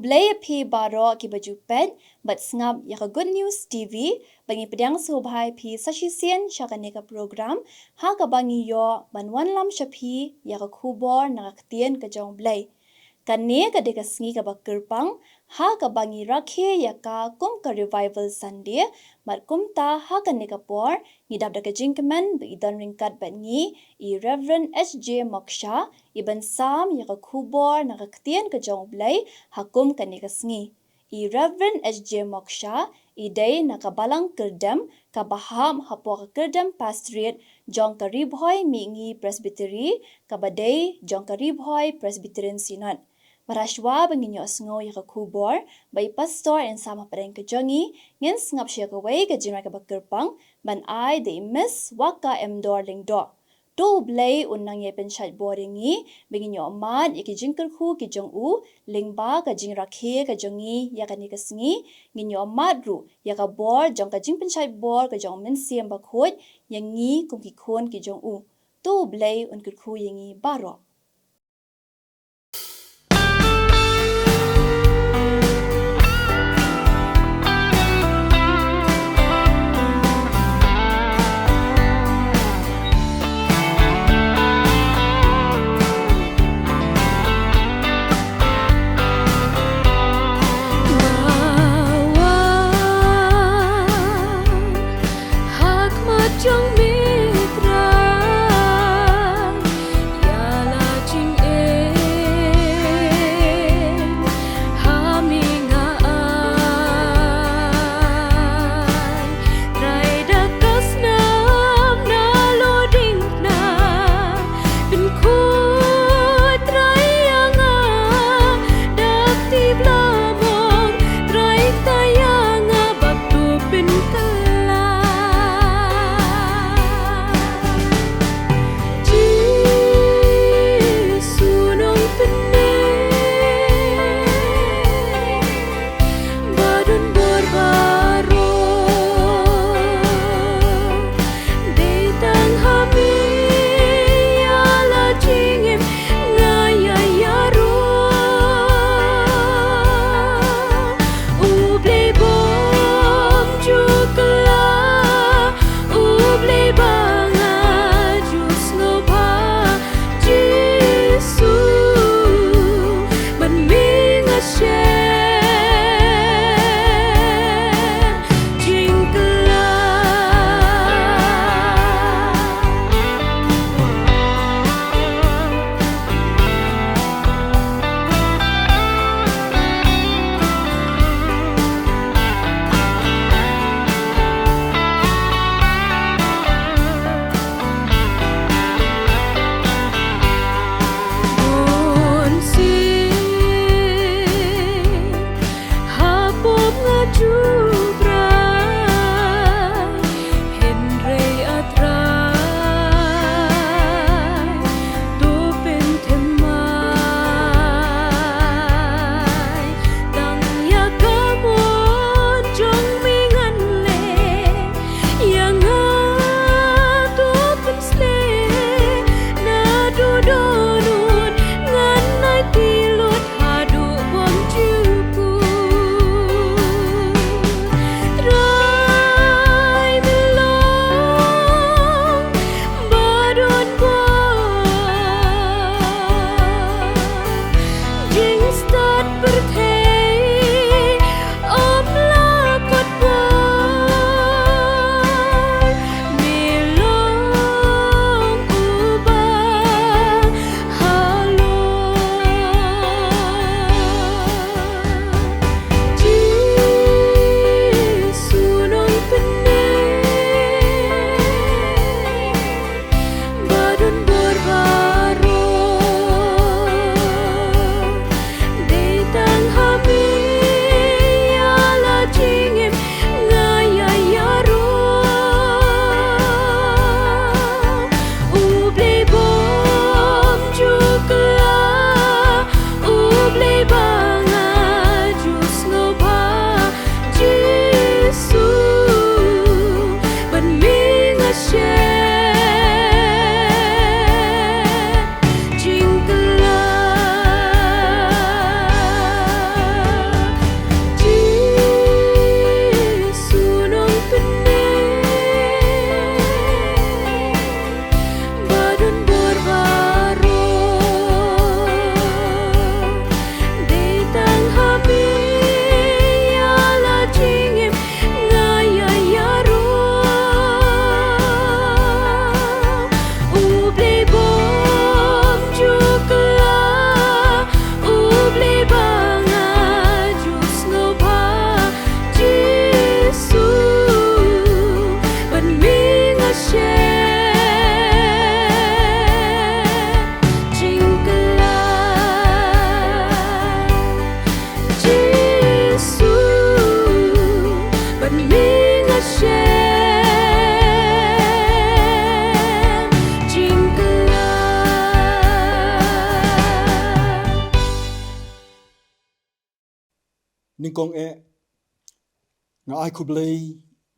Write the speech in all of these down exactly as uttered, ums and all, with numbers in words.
Khublei ïa phi baroh kiba ju peit bad sngap ïa ka Good News T V, ba ngi pdiang sngewbha ïa phi sa shisien sha kane ka program, ha kaba ngi ïoh ban wanlam sha phi ïa ka khubor na ka ktien ka jong U Blei. Kane ka dei ka sngi kaba kyrpang, ha kaba ngi rakhe ïa ka kum ka Revival Sunday, bad kumta ha kane ka por, ngi dap da ka jingkmen ba i don ryngkat bad ngi, i Reverend H J Moksha, i ban sam ïa ka khubor na ka ktien ka jong U Blei, ha kum kane ka sngi. I Reverend H J Moksha, i dei na ka balang kyrdem, kaba hap hapoh ka kyrdem pastorate, jong ka Ri Bhoi Mihngi Presbytery, kaba dei jong ka Ri Bhoi Presbyterian Synod. Bad hashwa ba ngin ïohsngew ïa ka khubor ba i pastor yn sam hapdeng ka jong ngi, ngin sngap sha kawei ka jingrwai kaba kyrpang, ban ai da i Miss Waka Emdor Lyngdoh. To U Blei un nang ïai pynshait bor ïa ngi, ba ngin ïohmad ïa ki jingkyrkhu ki jong u, lyngba ka jingrakhe ka jong ngi ïa kane ka sngi, ngin ïohmad ruh ïa ka bor jong ka jingpynshait bor ka jong U Mynsiem Bakhuid ïa ngi kum ki khun ki jong u. To U Blei un kyrkhu ïa ngi baroh. Kong eh, nga ai khublei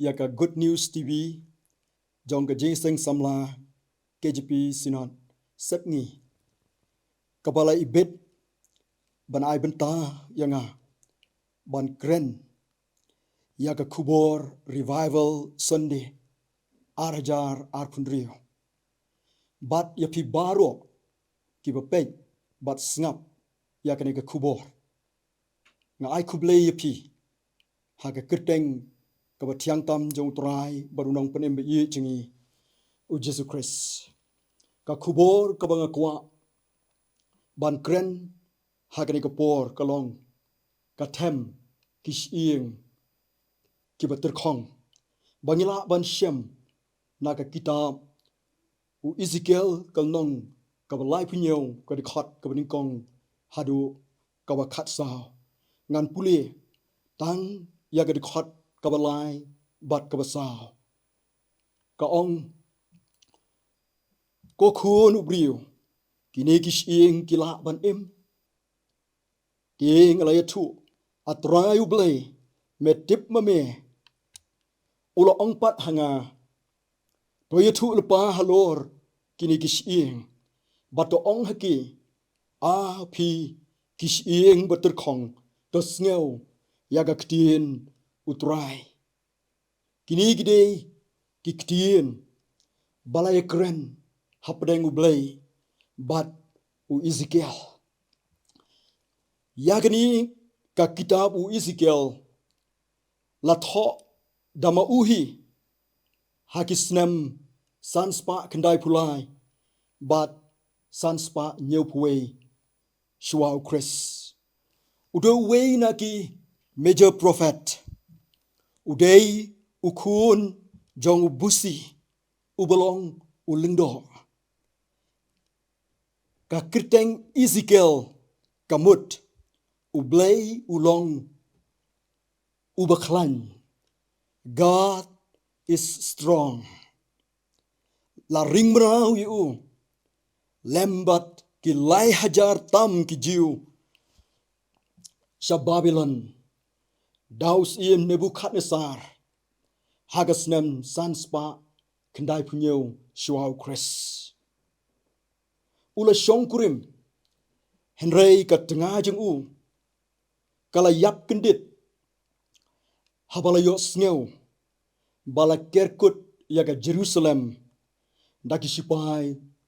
ïa ka Good News T V jong ka Jingïaseng Samla K J P Synod Sepngi, kaba la ibit ban ai bynta ïa nga ban kren ïa ka khubor Revival Sunday ar hajar arphew hynriew. Bad ïa phi baroh kiba peit bad sngap ïa kane ka khubor, nga ai khublei ïa phi ha ka kyrteng kaba thiang tam jong U Trai bad U Nongpynim ba ïeit jong ngi, U Jisu Khrist. Ka khubor kaba nga kwah ban kren ha kane ka por ka long ka them ki shyieng kiba tyrkhong, ba ngi lah ban shem na ka kitab u Ezekiel ka lynnong kaba laiphew hynñiew, ka dkhot kaba nyngkong haduh kaba khatsaw. Ngan pule tang ïa ka dkhot kaba lai bad kaba saw. Ka ong: Ko khun u briew, kine ki shyieng ki lah ban im? Te nga la ïathuh, A Trai U Blei, me tip ma me. U la ong pat ha nga: To ïathuh lypa halor kine ki shyieng, bad to ong ha ki: A phi ki shyieng ba tyrkhong, to sngew ïa ka ktien U Trai. Kine ki dei ki ktien ba la ïakren hapdeng U Blei bad u Ezekiel. Ïa kane ka kitab u Ezekiel la thoh da ma u hi ha ki snem san spah khyndai phew lai bad san spah hynñiew phew wei shuwa U Khrist. U dei uwei na ki major prophet. U dei u khun jong u Busi, uba long u lyngdoh. Ka kyrteng Ezekiel ka mut: U Blei u long uba khlaiñ. God is strong. La ring mraw ïa u lem bad ki lai hajar tam ki Jiw sha Babilon da u Syiem Nebukhadnessar ha ka snem san spah khyndai phew hynñiew shuwa U Khrist. U la shong kurim, hynrei ka tnga jong u ka la ïap kyndit haba la ïohsngew ba la ker kut ïa ka Jerusalem da ki shipai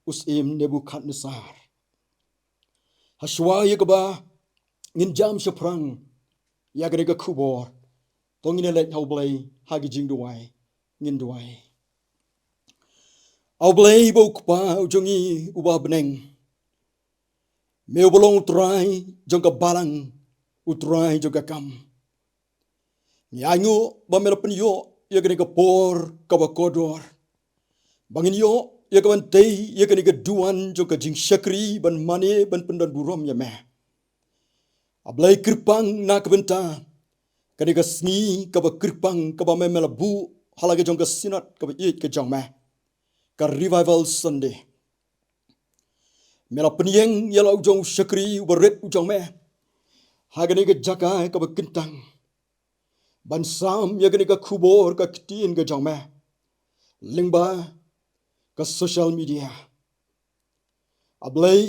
u Syiem Nebukhadnessar. Hashuwa ïa kaba ngin jam shaphrang ïa kane ka khubor, to ngin ïaleit ha U Blei ha ki jingduwai. Ngin duwai. A U Blei ba u Kpa u jong ngi uba ha bneng, me uba long U Trai jong ka balang, U Trai jong ka kam. Ngi ainguh ba me la pynïoh ïa kane ka por kaba kordor ba ngin ïoh ïa ka ban tei ïa kane ka duwan jong ka jingshakri ban mane ban pyndon burom ïa me. A Blei kyrpang na ka bynta kane ka sngi kaba kyrpang kaba me, me la buh ha la ka jong ka Synod kaba ïeit ka jong me, ka Revival Sunday. Me la pynïeng ïa la u jong u shakri uba rit u jong me ha kane ka jaka kaba kyntang ban sam ïa kane ka khubor ka ktien ka jong me lyngba ka social media. A Blei,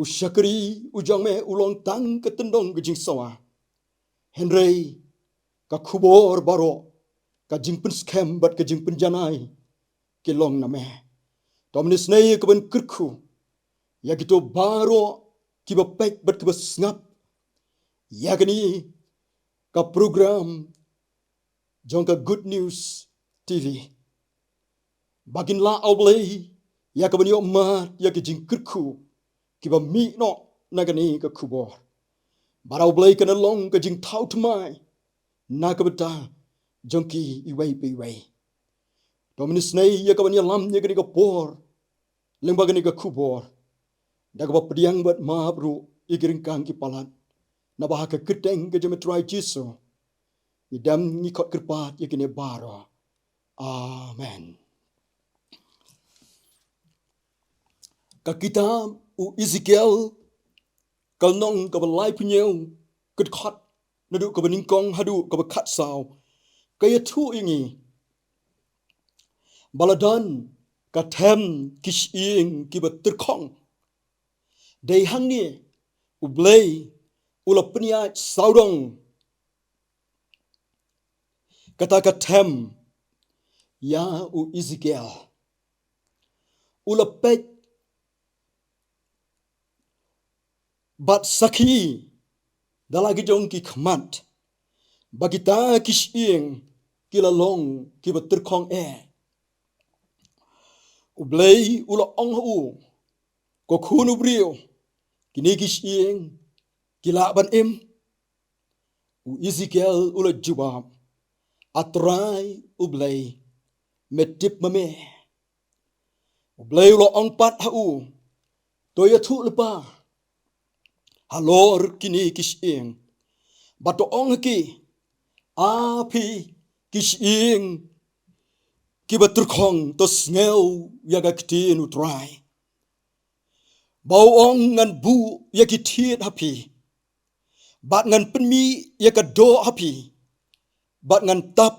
u shakri u jong me u long tang ka tyndong ka jingsawa, hynrei ka khubor baroh, ka jingpynskhem bad ka jingpynjanai ki long na me. To men isynei ïa ka ban kyrkhu ïa kito baroh kiba peit bad kiba sngap ïa kane ka program jong ka Good News T V, ba kin lah, A Blei, ïa ka ban ïoh mad ïa ka jingkyrkhu kiba mih noh na kane ka khubor. Bad A Blei, kan long ka jingthaw thymmai na ka bynta jong ki iwei pa iwei. To men isynei ïa ka ban ïalam ïa kane ka por lyngba kane ka khubor da kaba pdiang bad map ruh ïa ki ryngkang ki palat, naba ha ka kyrteng ka jong me Trai Jisu ngi dem ngi khot kyrpad ïa kine baroh. Amen. Ka kitab u Ezekiel, ka lynnong kaba laiphew hynñiew, ka dkhot naduh kaba nyngkong haduh kaba khatsaw, ka ïathuh ïa ngi ba la don ka them ki shyieng kiba tyrkhong. Dei hangne U Blei u la pynïaid sawdong kata ka them ïa u Ezekiel. U la peit bad sakhi da la ki jong ki khmat ba kita ki shyieng ki la long kiba tyrkhong eh. U Blei u la ong ha u, ko khun u briew, kine ki shyieng ki lah ban im? U Ezekiel u la jubab, A Trai U Blei, me tip ma me. U Blei u la ong pat ha u, to ïathuh lypa halor kine ki shyieng bad to ong ha ki, A phi ki shyieng kiba tyrkhong, to sngew ïa ka ktien U Trai, ba u ong, ngan buh ïa ki thied ha phi bad ngan pynmih ïa ka doh ha phi bad ngan tap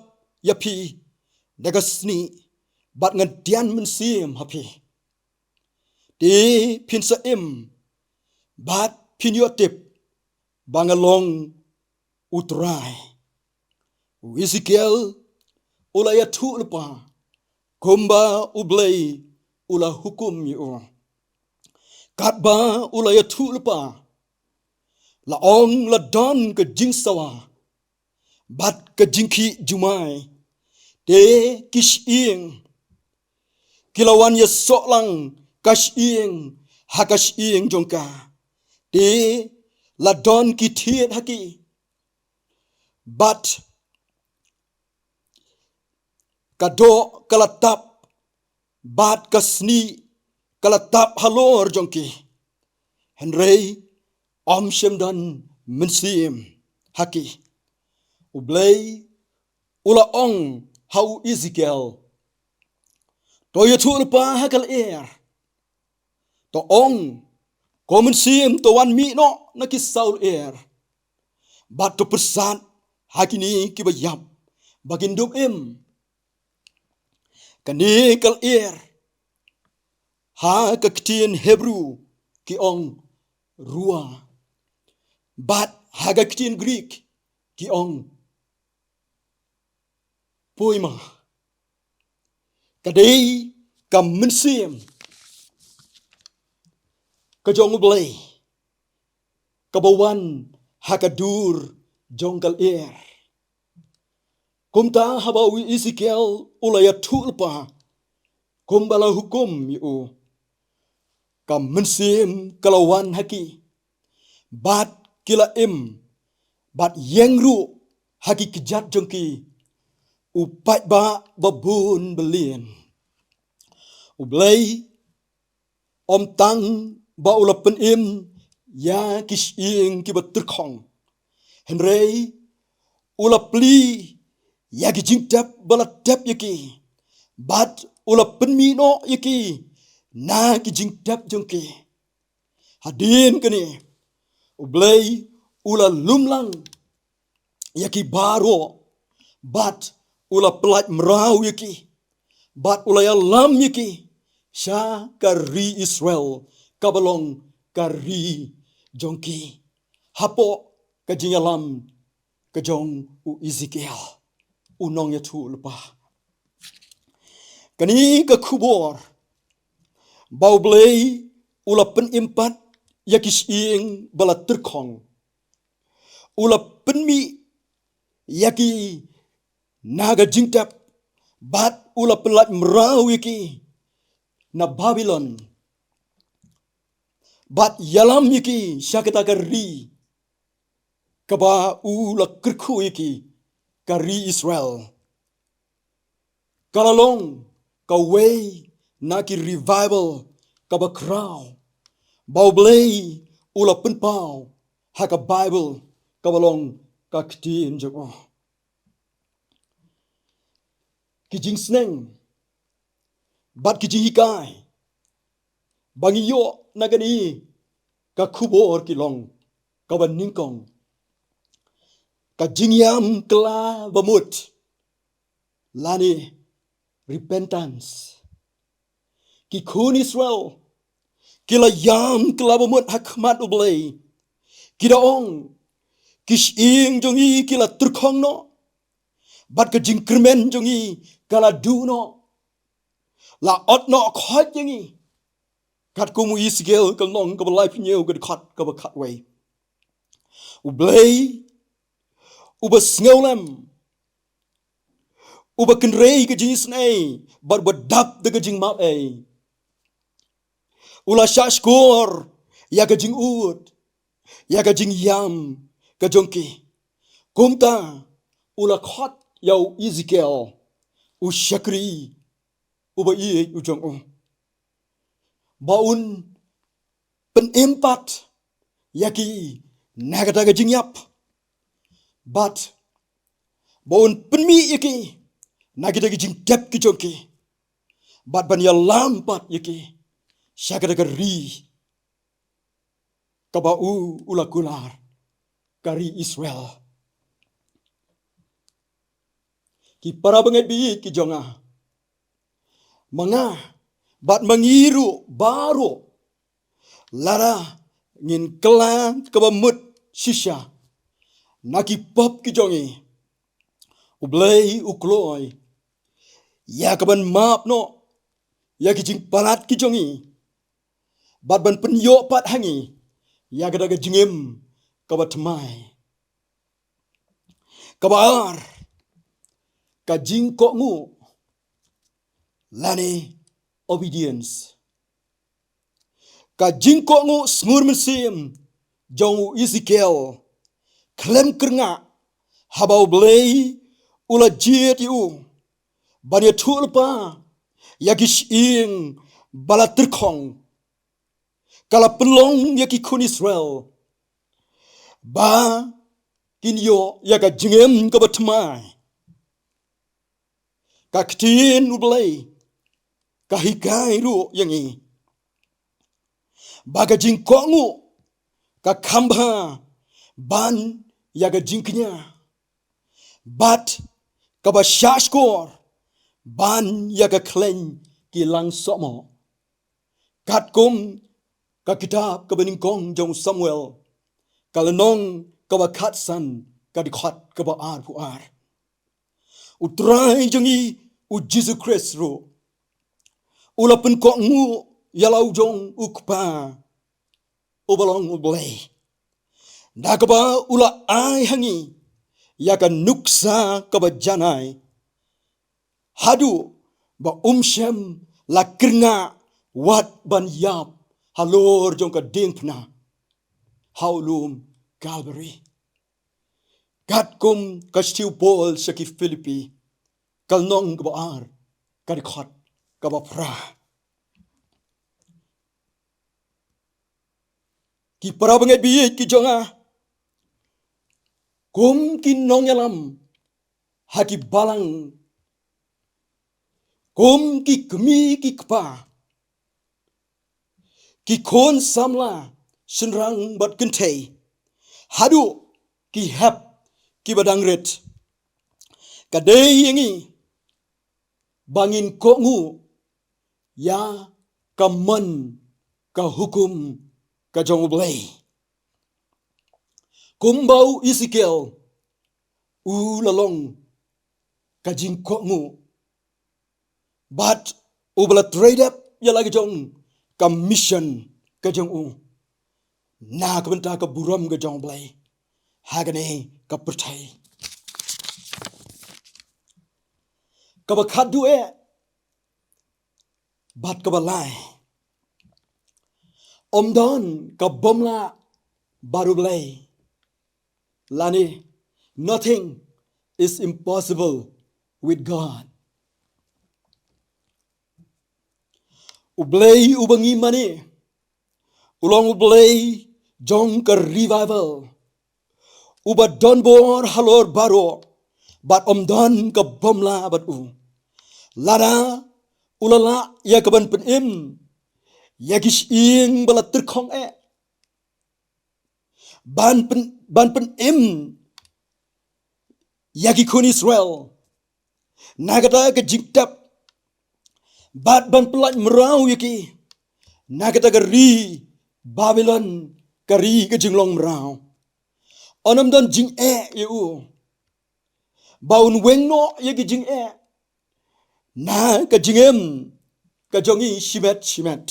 ïa phi da ka snieh bad ngan tian mynsiem ha phi. Te phin sa im bad phin ïoh tip ba nga long U Trai. U Ezekiel u la ïathuh lypa kumba U Blei u la hukum ïa u. Katba u la ïathuh lypa, la ong la don ka jingsawa bad ka jingkhih jumai. Te ki shyieng ki la wan ïasoh lang ka shyieng ha ka shyieng jong ka. Te la don ki thied ha ki bad ka doh ka la tap bad ka snieh ka la tap halor jong ki, hynrei ym shym don mynsiem ha ki. U Blei u la ong ha u Ezekiel, to ïathuh lypa ha ka lyer, to ong, ko mynsiem, to wan mih noh na ki saw lyer bad to pyrsad ha kine kiba ïap ba kin dup im. Kane ka lyer ha ka ktien Hebru ki ong ruah bad ha ka ktien Greek ki ong poiema. Ka dei ka mynsiem ka jong U Blei kaba wan ha ka dur jong ka lyer. Kumta haba u Ezekiel u la ïathuh lypa kumba la hukum ïa u, ka mynsiem ka la wan ha ki bad ki la im bad ïeng ruh ha ki kjat jong ki u paidbah ba bun byllian. U Blei ym tang ba u la pynim ïa ki shyieng kiba tyrkhong, hynrei u la plie ïa ki jingtep ba la tep ïa ki bad u la pynmih noh ïa ki na ki jingtep jong ki. Hadien kane U Blei u la lum lang ïa ki baroh bad u la pyllait mraw ïa ki bad u la ïalam ïa ki sha ka ri Israel kaba long ka ri jong ki, hapoh ka jingïalam ka jong u Ezekiel u nongïathuhlypa. Kane ka khubor ba U Blei u la pynim pat ïa ki shyieng ba la tyrkhong, u la pynmih ïa ki na ka jingtep bad u la pyllait mraw ïa ki na Babilon bad ïalam ïa ki sha kata ka ri kaba u la kyrkhu ïa ki, ka ri Israel. Ka la long kawei na ki revival kaba khraw ba U Blei u la pynpaw ha ka Baibl kaba long ka ktien jong u. Ki jingsneng bad ki jinghikai ba ngi ïoh na kane ka khubor ki long, kaba nyngkong, Ka jingïam kylla ba mut, lane repentance. Ki khun Israel ki la ïam kylla ba mut ha khmat U Blei. Ki da ong, ki shyieng jong ngi ki la tyrkhong noh, bad ka jingkyrmen jong ngi ka la duh noh. La ot noh khot ïa ngi. Katkum u Ezekiel ka lynnong kaba laiphew hynñiew ka dkhot kaba khatwei. U Blei uba sngewlem, uba kynrei ka jingisynei bad uba dap da ka jingmap ei, u la shahshkor ïa ka jingud, ïa ka jingïam ka jong ki. Kumta u la khot ïa u Ezekiel, u shakri uba ïeit u jong u, ba un pynim pat ïa ki na kata ka jingïap, bad ba un pynmih ïa ki na kita ki jingtep ki jong ki, bad ban ïalam pat ïa ki sha kata ka ri kaba u u la kular, ka ri Israel. Ki para bangeit ba ïeit ki jong nga, ma nga bad ma ngi ruh baroh, lada ngin kylla kaba mut shisha na ki pop ki jong ngi, U Blei u kloi ïa kaban map noh ïa ki jingpalat ki jong ngi, bad ban pynïoh pat ha ngi ïa kata ka jingim kaba thymmai. Kaba ar, ka jingkohnguh lane obedience. Ka jingkohnguh sngur mynsiem jong u Ezekiel khlem kyrngah, haba U Blei u la jied ïa u ban ïathuh lypa ïa ki shyieng ba la tyrkhong, ka la pynlong ïa ki khun Israel ba kin ïoh ïa ka jingim kaba thymmai. Ka ktien U Blei ka hikai ruh ïa ngi ba ka jingkohnguh ka kham bha ban ïa ka jingkñia, bad kaba shahshkor ban ïa ka khleiñ ki langsohmoh. Katkum ka kitab kaba nyngkong jong u Samuel, ka lynnong kaba khatsan, ka dkhot kaba arphew ar. U Trai jong ngi u Jisu Khrist ruh u la pynkohnguh ïa la u jong u Kpa uba long U Blei, da kaba u la ai ha ngi ïa ka nuksa kaba janai, haduh ba um shym la kyrngah wat ban ïap halor jong ka diengphna ha u lum Kalbari. Katkum ka shithi u Paul sha ki Philippi, ka lynnong kaba ar, ka dkhot kaba phra. Ki para bangeit ba ïeit ki jong nga, kum ki nongïalam ha ki balang, kum ki kmie ki kpa, ki khun samla shynrang bad kynthei, haduh ki hep kiba dang rit, ka dei ïa ngi ba ngin kohnguh ïa ka mon, ka hukum ka jong U Blei. Kumba u Ezekiel u la long ka jingkohnguh, bad uba la trei dep ïa la ka jong ka mission ka jong u na ka bynta ka burom ka jong U Blei ha kane ka pyrthei. Kaba khatduh eh bad kaba lai, ym don ka bym lah bad U Blei, lane nothing is impossible with God. U Blei uba ngi mane u long U Blei jong ka revival, uba don bor halor baroh, bad ym don ka bym lah bad u. Lada u la lah ïa kaban pynim ïa ki shyieng ba la tyrkhong eh, ban pyn, ban pynim ïa ki khun Israel na kata ka jingtep, bad ban pyllait mraw ïa ki na kata ka ri Babilon, ka ri ka jinglong mraw. Yn ym don jingeh ïa u, ba un weng noh ïa ki jingeh na ka jingim ka jong ngi shimet shimet.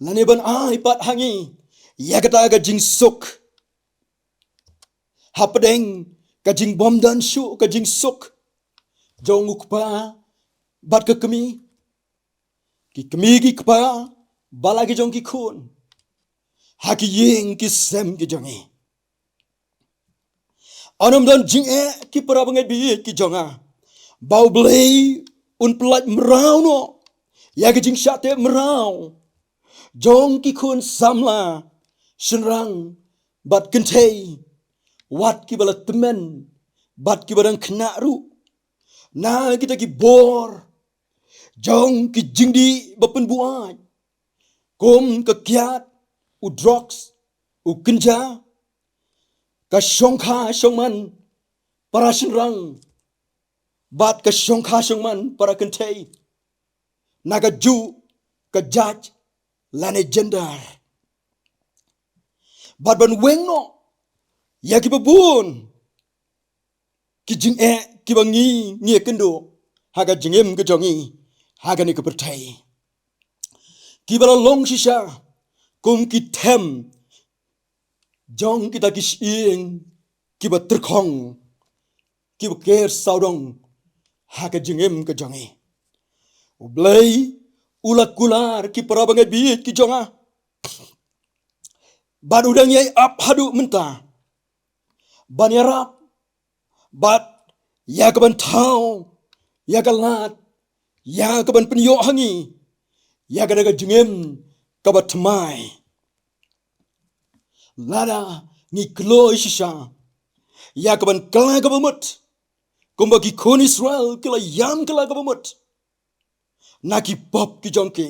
Lane ban ai pat ha ngi ïa kata ka jingsuk hapdeng ka jingbym don shuh ka jingsuk jong u kpa bad ka kmie, ki kmie ki kpa bad la ki jong ki khun, ha ki ïing ki sem ki jong ngi. Yn ym don jingeh, ki para bangeit baieit ki jong nga, ba U Blei un pyllait mraw noh ïa ki jingshah teh mraw jong ki khun samla shynrang bad kynthei, wat kiba la tymmen bad kiba dang khynnah ruh, na kita ki bor jong ki jingdih ba pynbuaid, kum ka kiad, u drugs, u kynja, ka shongkha shongman para shynrang bad ka shongkha shongman para kynthei, na ka juh ka jait lane gender. Bad ban weng noh ïa kiba bun ki jingeh kiba ngi, ngi ïakynduh ha ka jingim ka jong ngi ha kane ka pyrthei, kiba la long shisha kum ki them jong kita ki shyieng kiba tyrkhong, kiba ker sawdong ha ka jingim ka jong ngi. U Blei u la kular, ki para bangeit baieit ki jong nga, bad u dang ïai ap haduh mynta ban ïarap bad ïa kaban thaw, ïa ka lad, ïa kaban pynïoh ha ngi ïa kane ka jingim kaba thymmai. Lada ngi kloi shisha ïa kaban kylla kaba mut, kumba ki khun Israel ki la ïam kylla kaba mut na ki pop ki jong ki,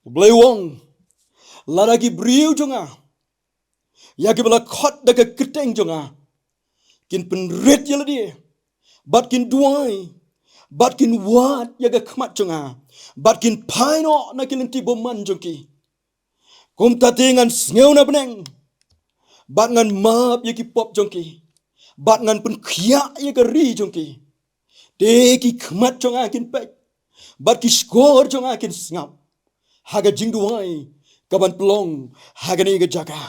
U Blei u ong, lada ki briew jong nga, ïa kiba la khot da ka kyrteng jong nga, kin pynrit ïa lade, bad kin duwai, bad kin wad ïa ka khmat jong nga, bad kin phai noh na ki lynti bymman jong ki, kumta te ngan sngew na bneng bad ngan map ïa ki pop jong ki, bad ngan pynkhiah ïa ka ri jong ki. Te ki khmat jong nga kin peit, bad ki shkor jong nga kin sngap ha ka jingduwai kaban pynlong ha kane ka jaka.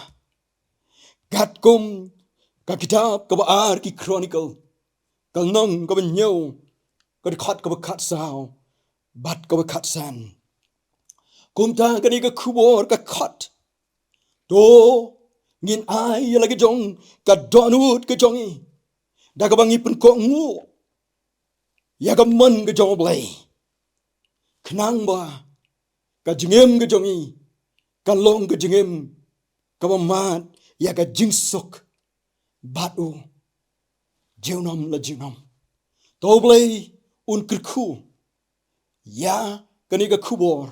Katkum ka kitab kaba ar ki Chronicle, ka lynnong kaba hynñiew, ka dkhot kaba khatsaw bad kaba khatsan. Kumta kane ka khubor ka khot, to ngin ai ïa la ka jong ka dohnud ka jong ngi, da kaba ngi pynkohnguh ïa ka mon ka jong U Blei, khnang ba ka jingim ka jong ngi kan long ka jingim kaba mad ïa ka jingsuk bad u junom la junom. To U Blei un kyrkhu ïa kane ka khubor.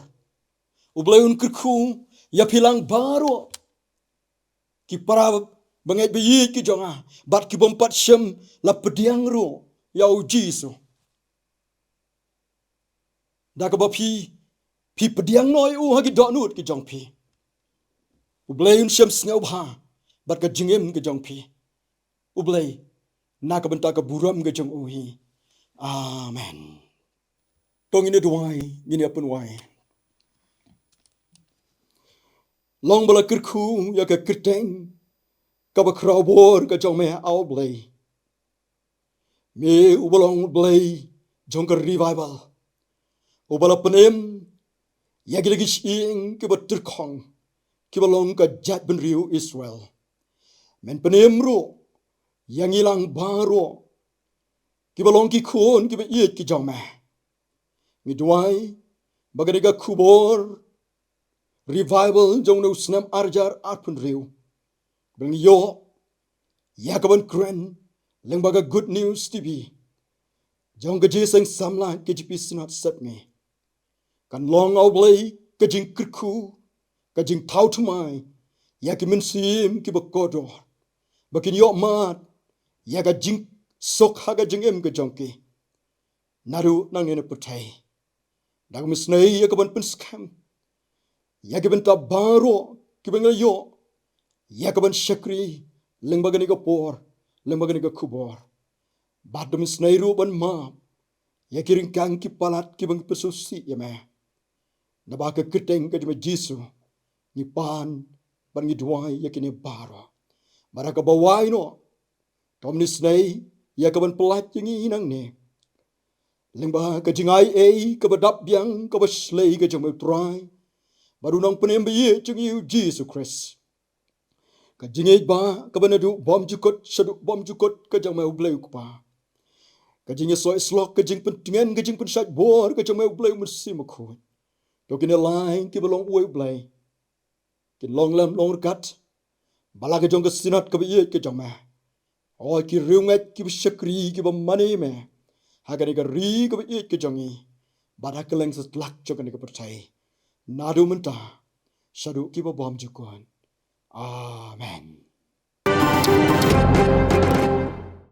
U Blei un kyrkhu ïa phi lang baroh, ki para bangeit baieit ki jong nga, bad ki bym pat shym la pdiang ruh ïa U Jisu. Da kaba phi, phi pdiang noh ïa u ha ki dohnud ki jong phi, U Blei un shym sngewbha bad ka jingim ka jong phi, U Blei, na ka bynta ka burom ka jong u hi. Amen. To ngin ïa duwai, ngin ïa pynwai. Long ba la kyrkhu ïa ka kyrteng kaba khraw bor ka jong me, A Blei. Me uba long Blei jong ka revival, uba la pynim ïa kita ki shyieng kiba tyrkhong, kiba long ka jaitbynriew Israel. Men pynim ruh ïa ngi lang baroh, kiba long ki khun kiba ïeit ki jong me. Ngi duwai ba ka dei ka khubor revival jong u snem arhajar arphew hynriew ba ngi ïoh ïa kaban kren lyngba ka Good News T V jong ka Jingïaseng Samla K J P Synod Sepngi, kan long, A Blei, ka jingkyrkhu, ka jingthaw thymmai ïa ki mynsiem kiba kordor, ba kin ïoh mad ïa ka jingsuk ha ka jingim ka jong ki. Naduh nangne na pyrthei. Da kaba isynei ïa ka ban pynskhem ïa ki bynta baroh kiba ngi la ïoh ïa ka ban shakri lyngba kane ka por, lyngba kane ka khubor. Bad da kaba isynei ruh ban map ïa ki ryngkang ki palat kiba ngi pynsngewsih ïa me. Naba ha ka kyrteng ka jong me Jisu ngi pan bad ngi duwai ïa kine baroh. Bad da kaba wai noh, to men isynei ïa ka ban pyllait ïa ngi nangne lyngba ka jingai ei kaba dap biang kaba shlei ka jong me U Trai bad U Nongpynim ba ïeit jong ngi U Jisu Khrist. Ka jingïeit ba kaba naduh bymjukut shaduh bymjukut ka jong me U Blei U Kpa. Ka jingïasoh ïasyllok, ka jingpyntngen, ka jingpynshait bor ka jong me U Blei U Mynsiem Bakhuid. To kine lai kiba long uwei U Blei kin long lem long ryngkat bad la ka jong ka Synod kaba ïeit ka jong me. O ki riewngeit kiba shakri kiba mane me ha kane ka ri kaba ïeit ka jong ngi bad ha kylleng satlak jong kane ka pyrthei, naduh mynta shaduh kiba bymjukut. Amen.